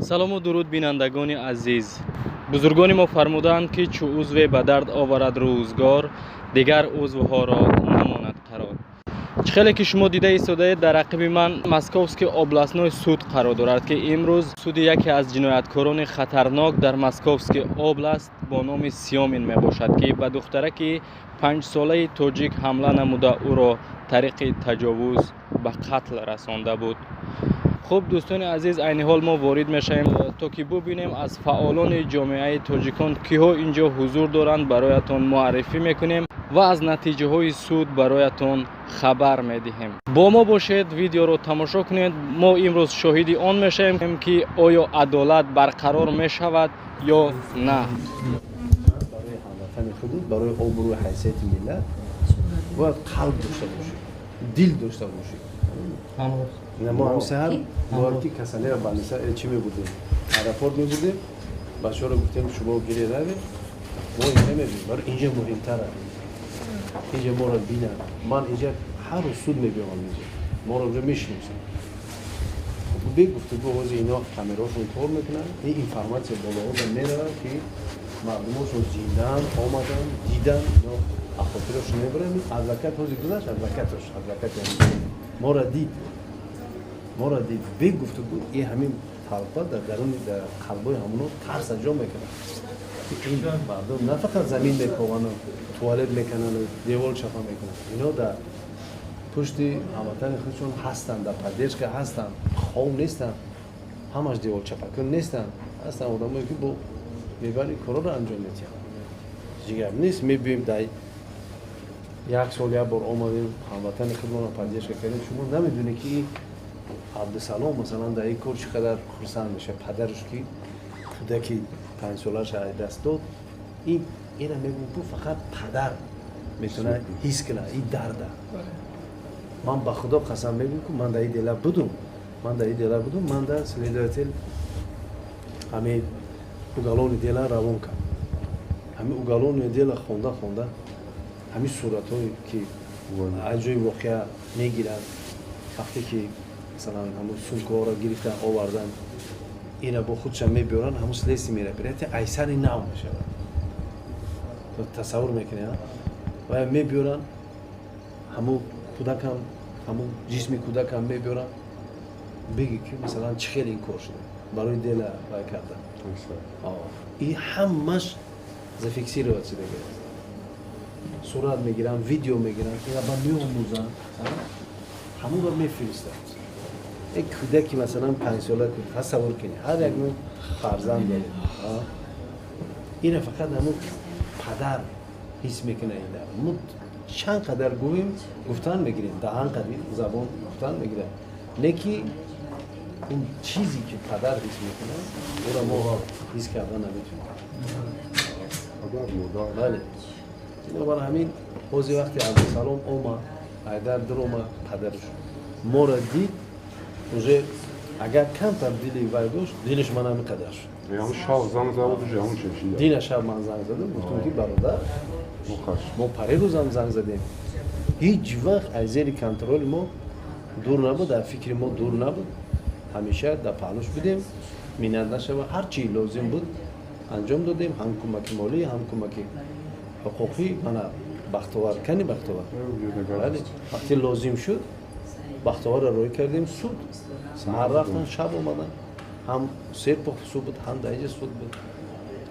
Салому дуруд, бинандагони азиз. Бузургони мо фармуданд, ки чу узве ба дард оварад рӯзгор, дигар узвҳоро намонад қарор. Чӣ хеле ки шумо дида истодаед, дар ақиби ман Московский областной суд қарор дорад, ки имрӯз суди яке аз ҷинояткорони хатарнок дар Московский област бо номи Сёмин мебошад, ки ба духтараки 5-солаи тоҷик ҳамла намуда, ӯро тариқи таҷовуз ба қатл расонда буд. Хуб, дӯстони азиз, айни ҳол мо ворид мешавем, то ки бубинем, аз фаъолони ҷомеаи тоҷикон киҳо инҷо ҳузур доранд, бароятон муаррифӣ мекунем ва аз натиҷаҳои суд бароятон хабар медиҳем. Бо мо бошед, видеоро тамошо кунед. Мо имрӯз шоҳиди он мешавем, ки оё адолат барқарор мешавад ё на. Барои ҳамватани худ, барои обрӯи ҳайсияти миллат бояд қалб дошта бошӣ, дил дошта бошӣ. Мо ҳами саҳар бояд ки касалеро больница чӣ мебурдем, аэропорт мебурдем. Бачаҳоро гуфтем, шумо гире равед, мо инҷа мебинем. Барои инҷа муҳимтар аст, инҷа моро бинанд. Ман инҷа ҳар рӯз суд мебиёмам, инҷа моро инҷа мешиносам. Бегуфтугӯ ҳозир ино камераҳошон кор мекунанд, ин информация болоҳода меравад, ки мардумошон зиндаанд, омаданд, диданд. Ино ахотирошон мебаранд. Адвокат ҳозир гузашт, адвокатош, адвокати моро дид, моро дид. Бегуфтугӯ и ҳамин толпа дар даруни, дар қалбои ҳамоно тарса ҷо мекунад, ки ин мардум на фақат замин мековану туалет мекунану девол чапа мекунанд, ино дар пушти ҳамватани худшон ҳастанд, дар поддержка ҳастанд, хов нестанд, ҳамаш деволчапакун нестанд. Ҳастанд одамое, ки бо мебаранд, корро анҷом медиҳанд. Ҷигар нест, мебиёем, дар як сол як бор омадем, ҳамватани худмонро поддержка кардем. Шумо намедонед, ки Абдусалом, масалан, дар ин кор чӣ қадар хурсанд мешавад, падараш, ки кӯдаки 5-солааш аз даст дод. Ин ина мегӯм, ку фақат падар метавонад ҳис кунад ин дарда. Ман ба Худо қасам мегӯм, ку ман дар ин дела будум, ман дар ин дела будум. Ман дар следователь ҳамин уголовный дела равон кард. Ҳамин уголовный дела хонда хонда, ҳамин суратҳое, ки аз ҷои воқеа мегиранд, вақте ки, масалан, ҳамун сумкаҳоро гирифтан, овардан, ина бо худшам мебиёранд, ҳамун следствие мероприятие айсари нав мешавад. Тасаввур мекунед, ва мебиёранд ҳамун кӯдакам, ҳамун ҷисми кӯдакам мебиёранд. Бигӣ, ки, масалан, чӣ хел ин кор шуда, барои дела вай карда, и ҳамаш зафиксировать шудага, сурат мегиранд, видео мегиранд, ина ба меомӯзанд, ҳамонро мефиристанд. Як кӯдаки, масалан, 5-сола, тасаввур кунед, ҳар як мо фарзанд дорем, ина фақат ҳамун падар ҳис мекунад ин дар. Мо чанд қадар гӯем, гуфтан мегирем, даҳан қадир забон гуфтан мегирад, не ки он чизе, ки падар ҳис мекунад, ӯро мо ҳис карда наметавонем. Бале, бинобар ҳамин ҳозир вақте Абдусалом омад, Айдар дуромад, падараш моро дид, уже агар камтар дили вай дошт, дилиш ман ҳамин қадар шуд. Дина шаб ман занг задам, гуфтам, ки бародар, мо парерӯзам занг задем, ҳеҷ вақт аз зери контроли мо дур набуд, дар фикри мо дур набуд, ҳамеша дар паҳлӯш будем, миннат нашава, ҳар чи лозим буд, анҷом додем, ҳам кӯмаки молӣ, ҳам кӯмаки ҳуқуқӣ. Мана Бахтовар, кани Бахтовар, бале, вақте лозим шуд, Бахтоварро рӯй кардем суд. Саҳар рафтан, шаб омадан, ҳам Серпухов суд буд, ҳам дар инҷа суд буд.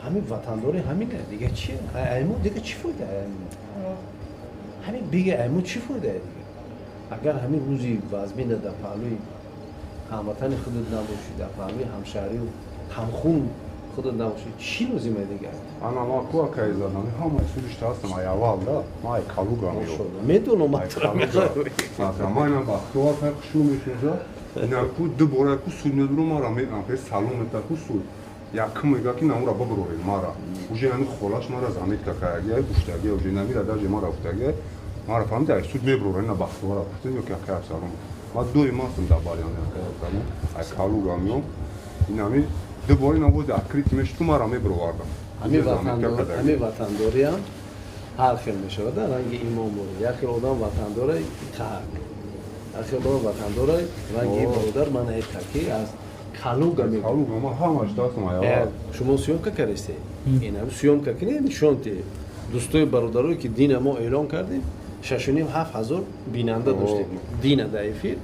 Ҳамин ватандорӣ ҳамина. Дига чи аймо, дига чӣ фоида ҳамин? Бига, аймо чӣ фоида дига, агар ҳамин рӯзи вазмина дар паҳлӯи ҳамватани худат набошӣ, дар паҳлӯи ҳамшаҳрию ҳамхун худат набошӣ, чӣ лозима дига? Ана ма ку акай задам, ҳамаи судишта ҳастам, ай аввал да ма ай Калуга. Медонам. Ма ина Бахтова кай хушу мешинаса, ина ку ду бора ку суд медуру, мара меам салом мета ку суд якм мега, ки намура бибуроред мара. Уже ҳами холаш мара заметка кардагия, гуфтагия, уже намира, даже мара гуфтагия, мара фаҳмида, ай суд мебуроред. Ина Бахтовара гуфтем ё ки акай Абсалом, ма доим ҳастам дар бариан, акай Абсалом, ай Калуга меом. Инами ду бор ина вози открытый мешуд, мара мебуровардам. Ҳамин ватандориам ҳар хел мешавад, ранги имон боре. Як хел одам ватандора, қаҳр, як хел одам ватандора, ранги бародар ман ки аз Калуга мегӯ. Калуга ма ҳамаш дастам аява. Шумо съёмка кардистед? Инам съёмка кунед, нишон диҳед. Дӯстои бародарое ки дина мо эълон кардем, 6,5-7 ҳазор бинанда доштем. Дина дар эфир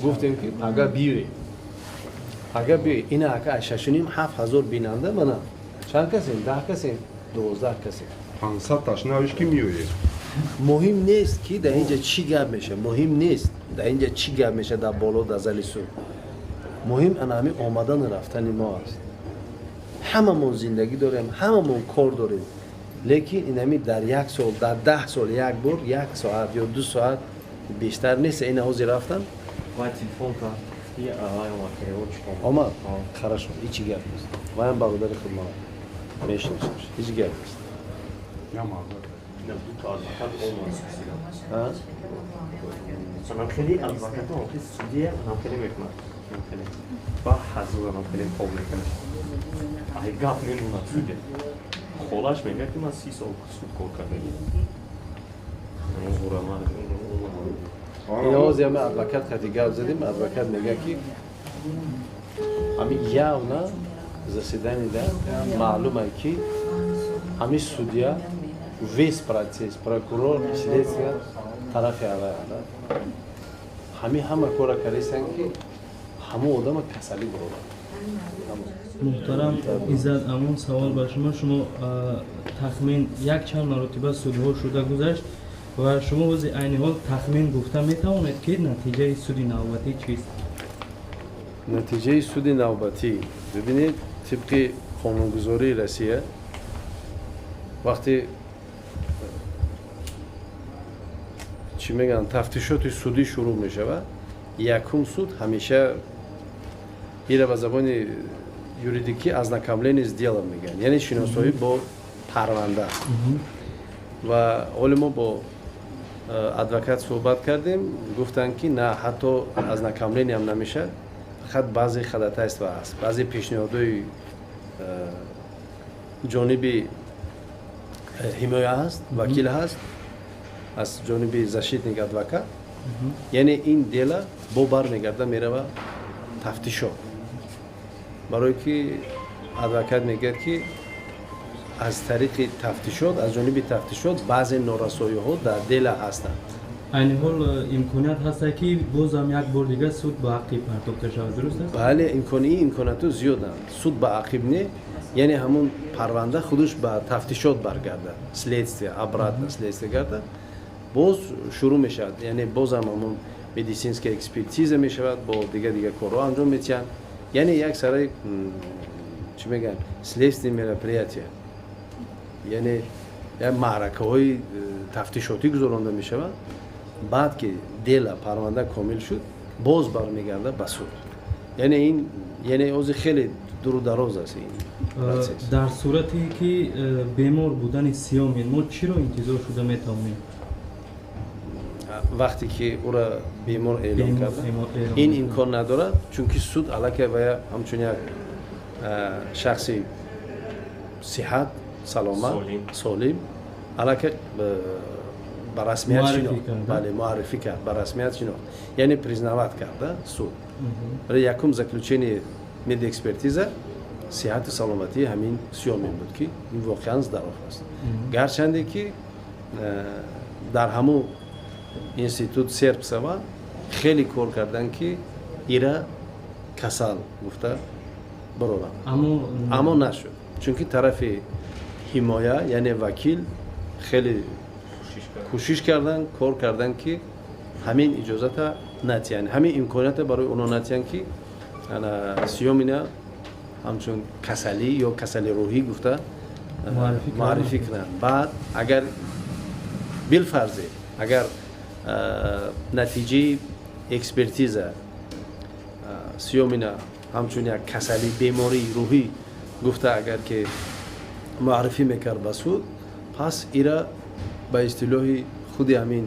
гуфтем ки ага биёед. Ага биёед. Ина ака 6,5-7 ҳазор бинанда мана. Чанд касем? 10 касем? 12 касем. 500 таш навиш ки меоед. Муҳим нест ки дар инҷа чӣ гап мешавад, муҳим нест дар инҷа чӣ гап мешавад дар боло дар зали суд. Муҳим ана ҳамин омадану рафтани мо аст. Ҳамамон зиндагӣ дорем, ҳамамон кор дорем, лекин инами дар як сол, дар 10 сол як бор як соат ё 2 соат бештар нест. Ина ҳозир рафтам, Вай телефон кард, ки вай омад, переводчик омад. Омад, хорошо, ҳеҷ гап нест. Ваям бародари худ ман мешиносам, ҳеҷ гап нест. Я маза. Ина ду та адвокат омад. А? Анам хеле адвокат омад, судья анам хеле мекунад. Анам хеле. Ба ҳазур анам хеле қобил мекунад. Ай гап мемонад судья. Холаш мегӯяд ки ман 30 сол суд кор кардагӣ. Ина ҳозир ҳами адвокат қати гап задем, адвокат мегӯяд ки ҳами явно заседание да маълум е ки ҳами судья весь процесс, прокурор, следствие тарафи авай ада. Ҳами ҳама кора кардистанд ки ҳамон одама касалӣ бурорад. Муҳтарам Иззат Амон, савол ба шумо. Шумо тахмин якчанд маротиба судҳо шуда гузашт ва шумо бози айни ҳол тахмин гуфта метавонед ки натиҷаи суди навбатӣ чист? Натиҷаи суди навбатӣ, бибинед, тибқи қонунгузории Россия вақте чӣ мегӯянд тафтишоти судӣ шурӯъ мешавад, якум суд ҳамеша ира ба забони юридикӣ ознакомление с делом мегӯянд, яъне шиносоӣ бо парванда. Ва ҳоле мо бо адвокат суҳбат кардем, гуфтанд ки на, ҳатто ознакомление ҳам намешавад, фақат баъзе ходатайство ҳаст, баъзе пешниҳодҳои ҷониби ҳимоя ҳаст, вакил ҳаст, аз ҷониби защитник адвокат. Яъне ин дела бо бармегарда мерава тафтишот, барое ки адвокат мегӯяд ки аз тариқи тафтишот, аз ҷониби тафтишот баъзе норасоиҳо дар дела ҳастанд. Айни ҳол имконият ҳаст ки бозам як бор дигар суд ба ақиб партофта шавад, дуруст аст? Бале, имкониятҳо зиёданд. Суд ба ақиб не, яъне ҳамон парванда худаш ба тафтишот баргардад, следствие, обратно следствие гардад, боз шурӯъ мешавад, яъне бозам ҳамон медицинская экспертиза мешавад, бо дигар дигар корҳо анҷом медиҳанд, яъне як сараи чӣ мегӯянд следственные мероприятия, яъне як маъракаҳои тафтишотӣ гузаронда мешавад. Баъд ки дела парванда комил шуд, боз бармегардад ба суд. Яъне ин, яъне ҳозир хеле дуру дароз аст ин процесс. Дар сурате ки бемор будани Сиёмин мо чиро интизор шуда метавонем? Вақте ки ӯра бемор эълон карда, ин имкон надорад, чунки суд аллакай вая ҳамчун як шахси сиҳат, саломат, солим аллакай ба расмият шинохт. Бале, муаррифӣ кард, ба расмият шинохт, яъне признавать карда суд. Барои якум заключение медэкспертиза сиҳату саломатии ҳамин Сиёмин буд ки ин воқеан здоров аст. Гарчанде ки дар ҳамун институт Сербсова хеле кор карданд ки ира касал гуфта бароранд, аммо нашуд, чунки тарафи ҳимоя, яъне вакил, хеле кӯшиш карданд, кор карданд ки ҳамин иҷозата натиҳанд, ҳамин имконията барои онҳо натиҳанд ки Сиёмина ҳамчун касалӣ ё касали рӯҳӣ гуфта муаррифӣ кунанд. Баъд агар билфарзе агар натиҷаи экспертиза Сиёмина ҳамчун як касалӣ, бемории рӯҳӣ гуфта агар ки муаррифӣ мекард ба суд, пас ира ба истилоҳи худи ҳамин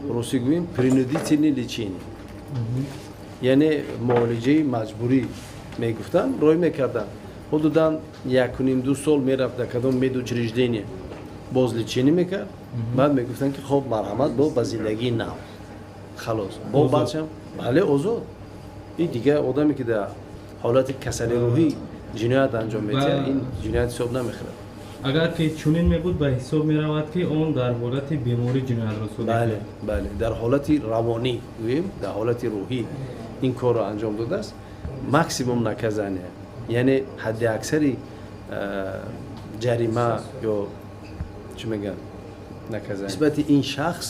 русӣ гӯем принудительное лечение, яъне муолиҷаи маҷбурӣ мегуфтанд, рой мекарданд. Ҳудудан 1,5-2 сол мерафт дар кадом медучреждение, боз лечение мекард, баъд мегуфтанд ки хоб, марҳамат, бо ба зиндагии нав, халос, бо баъдшам бале озод. И дигар одаме ки дар ҳолати касали рӯҳӣ ҷиноят анҷом медиҳад, ин ҷиноят ҳисоб намехӯрад. Агар ки чунин мебуд, ба ҳисоб меравад, ки он дар ҳолати беморӣ ҷиноятро содир Бале, бале, дар ҳолати равонӣ гӯем, дар ҳолати рӯҳӣ ин корро анҷом додааст. Максимум наказание, яъне ҳадди аксари ҷарима ё чӣ мегӯянд, наказание нисбати ин шахс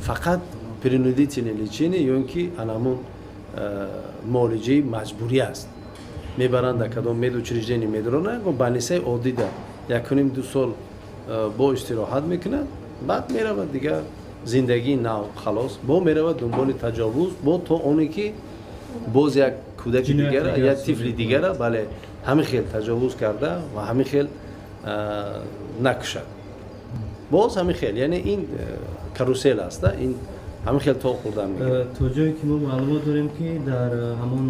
фақат принудительное лечение ё ин ки анамун муолиҷаи маҷбурӣ аст. Мебаранд, дар кадом медучреждение медаронанд, больницаи оддида 1.5-2 сол бо истироҳат мекунад, баъд меравад дигар зиндагии нав, халос, бо меравад дунболи таҷовуз, бо то оне ки боз як кӯдаки дигара, як тифли дигара, бале, ҳамин хел таҷовуз карда ва ҳамин хел накушад. Боз ҳамин хел, яъне ин карусел аст, ин ҳамин хел то хӯрдан мегирад. То ҷое ки мо маълумот дорем, ки дар ҳамон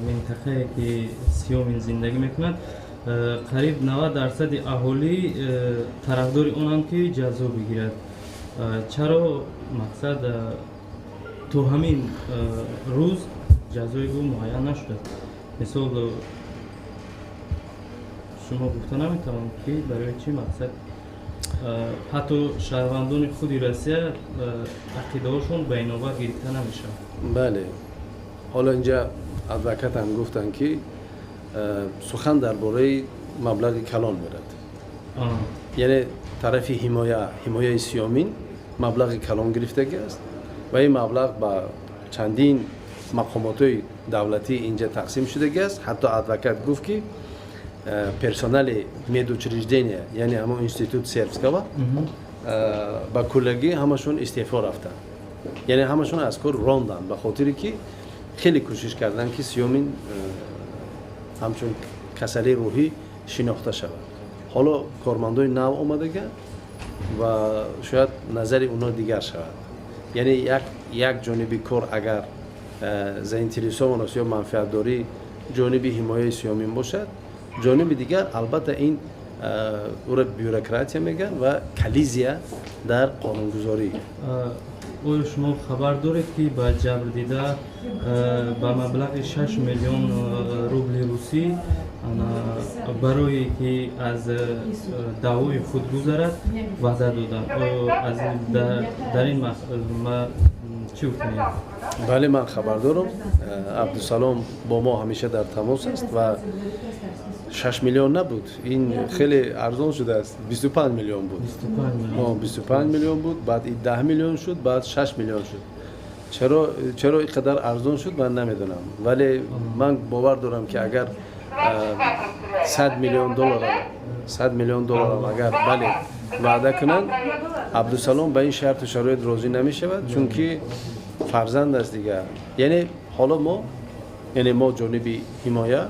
минтақае ки Сиёмин зиндагӣ мекунад, қариб 90% аҳолӣ тарафдори онанд, ки ҷазо бигирад. Чаро, мақсад, то ҳамин рӯз ҷазои ӯ муайян нашудааст? Мисол, шумо гуфта наметавонед, ки барои чӣ, мақсад, ҳатто шаҳрвандони худи Россия ақидаҳошон ба инобат гирифта намешавад? Бале, ҳоло инҷа адвокатам гуфтанд, ки сухан дар бораи маблағи калон мерад, яъне тарафи ҳимоя, ҳимояи Сиёмин маблағи калон гирифтагӣ аст ва ин маблағ ба чандин мақомотҳои давлатӣ инҷа тақсим шудагӣ аст. Ҳатто адвокат гуфт, ки персонали медучреждения, яъне ҳамон институт Сербского, ба куллагӣ ҳамашон истеъфо рафтанд, яъне ҳамашон аз кор ронданд, ба хотире ки хеле кӯшиш карданд, ки Сиёмин ҳамчун касалии рӯҳӣ шинохта шавад. Ҳоло кормандои нав омадага ва шояд назари онҳо дигар шавад. Яъне як ҷониби кор агар заинтересованность ё манфиатдорӣ ҷониби ҳимояи Сиёмин бошад, ҷониби дигар албатта ин ӯро бюрократия мегӯянд ва коллизия дар қонунгузорӣ. Оё шумо хабар доред, ки ба ҷабрдида ба маблағи 6 миллион рубли русӣ барое ки аз даъвои худ гузарад ваъда доданд? Дар ин чӣ гуфтанед? Бале, ман хабар дорам. Абдусалом бо мо ҳамеша дар тамос аст ва 6 миллион набуд, ин хеле арзон шудааст, 25 миллион буд, 25 миллион буд, баъд 10 миллион шуд, баъд 6 миллион шуд. Чаро ин қадар арзон шуд, ман намедонам, вале ман бовар дорам, ки агар 100 миллион доллар, 100 миллион долларам агар, бале, ваъда кунанд, Абдусалом ба ин шарту шароит розӣ намешавад, чунки фарзанд аст дигар. Яъне ҳоло мо, яъне мо ҷониби ҳимоя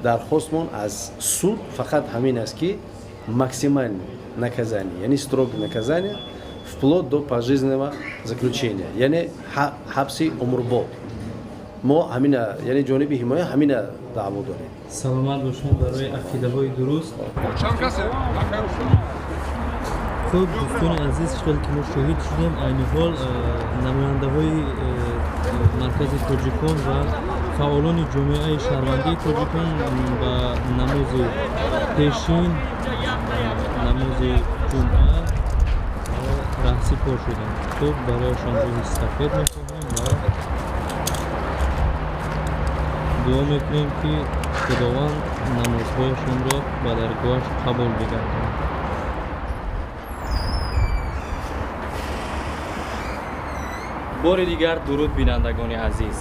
дархостмон аз суд фақат ҳамин аст, ки максимальное наказание, яъне строгое наказание вплоть до пожизненного заключения, яъне ҳабси умрбод. Мо ҳамина, яъне ҷониби ҳимоя ҳамина даъво дорем. Саломат бошед барои ақидаҳои дуруст. Хуб, дӯстони азиз, хеле ки мо шоҳид шудем, айни ҳол намояндаҳои Маркази тоҷикон ва фаъолони ҷомеаи шаҳрвандии тоҷикон ба намози пешин, намози ҷумъа раҳсипор шуданд. Хуб, барояшон рӯҳи сафед мехоҳем ва дуо мекунем, ки Худованд намозҳояшонро ба даргоҳаш қабул бигардонад. Бори дигар дуруд, бинандагони азиз.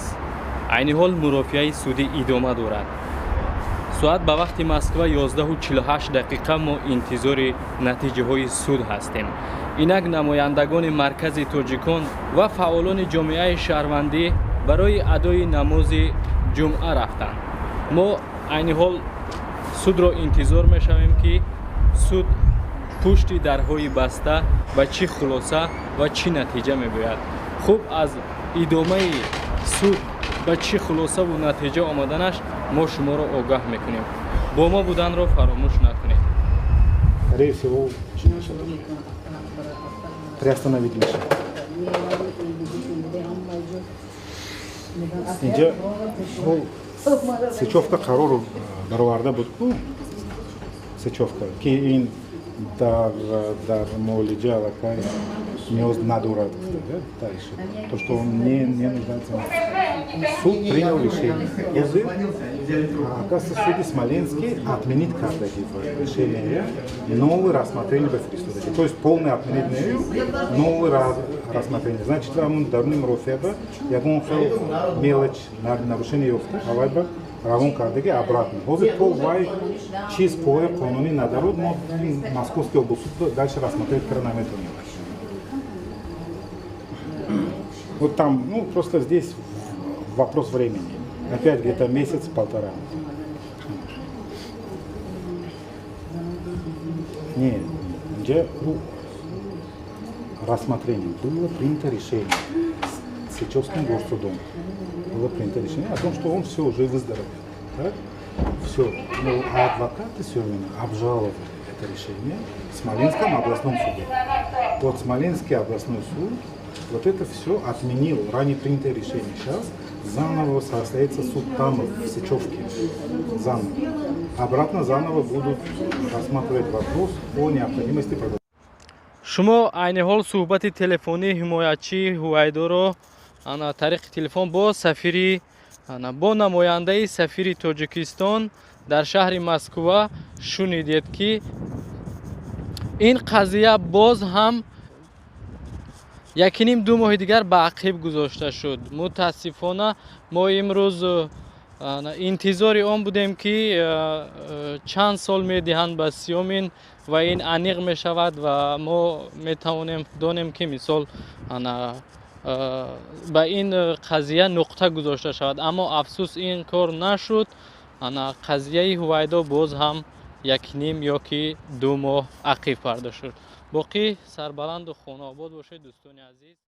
Айни ҳол мурофиаи судӣ идома дорад. Соат ба вақти Москва 11:48 дақиқа. Мо интизори натиҷаҳои суд ҳастем. Инак намояндагони Маркази тоҷикон ва фаъолони ҷомеаи шаҳрвандӣ барои адои намози ҷумъа рафтанд. Мо айни ҳол судро интизор мешавем, ки суд пушти дарҳои баста ба чӣ хулоса ва чӣ натиҷа мегӯяд. Хуб, аз идомаи суд ба чӣ хулосаву натиҷа омаданаш мо шуморо огаҳ мекунем. Бо мо буданро фаромӯш накунед. Скорее всего, приостановить мешавад. Инҷа Сечёвка қарор бароварда буд ку, Сечёвка, ки ин дар муолиҷа аллакай ниёз надорад, дальше то, что он не нуждается. Суд принял решение. Оказывается, суд Смоленский отменит каждое решение, новое рассмотрение бы фиристодаги, то есть полное отменить, новое рассмотрение. Значит, ҳамун даруни мурофиаба ягон хел мелочь нарушение ёфта, ҳавай ба равон кардаги обратно. Ҳозир то вай чиз қувваи қонунӣ надарод, мо Московский облсуд дальше рассмотреть карда наметавонем. Вот там, ну, просто здесь вопрос времени. Опять где-то месяц-полтора. Не, где рассмотрение было принято решение с Сечёвским горсудом. Было принято решение о том, что он все уже выздоровел. Так? Все. Ну, а адвокаты Семина обжаловали это решение в Смоленском областном суде. Вот Смоленский областной суд вот это все отменил, ранее принятое решение. Сейчас заново состоится суд там, в Сечёвке. Заново. Обратно заново будут рассматривать вопрос о необходимости продолжения. Шумо айни ҳол суҳбати телефонии ҳимоятчии Ҳувайдоро ана тариқи телефон бо сафири, ана бо намояндаи сафири Тоҷикистон дар шаҳри Москва шунидед, ки ин қазия боз ҳам 1.5-2 моҳи дигар ба ақиб гузошта шуд. Мутаассифона, мо имрӯз интизори он будем, ки чанд сол медиҳанд ба Сиёмин ва ин аниқ мешавад ва мо метавонем донем, ки мисол ба ин қазия нуқта гузошта шавад. Аммо афсӯс, ин кор нашуд. Ана қазияи Ҳувайдо боз ҳам 1.5 ё ки 2 моҳ ақиб парда шуд. Боқӣ сарбаланду хонаобод бошед, дӯстони азиз.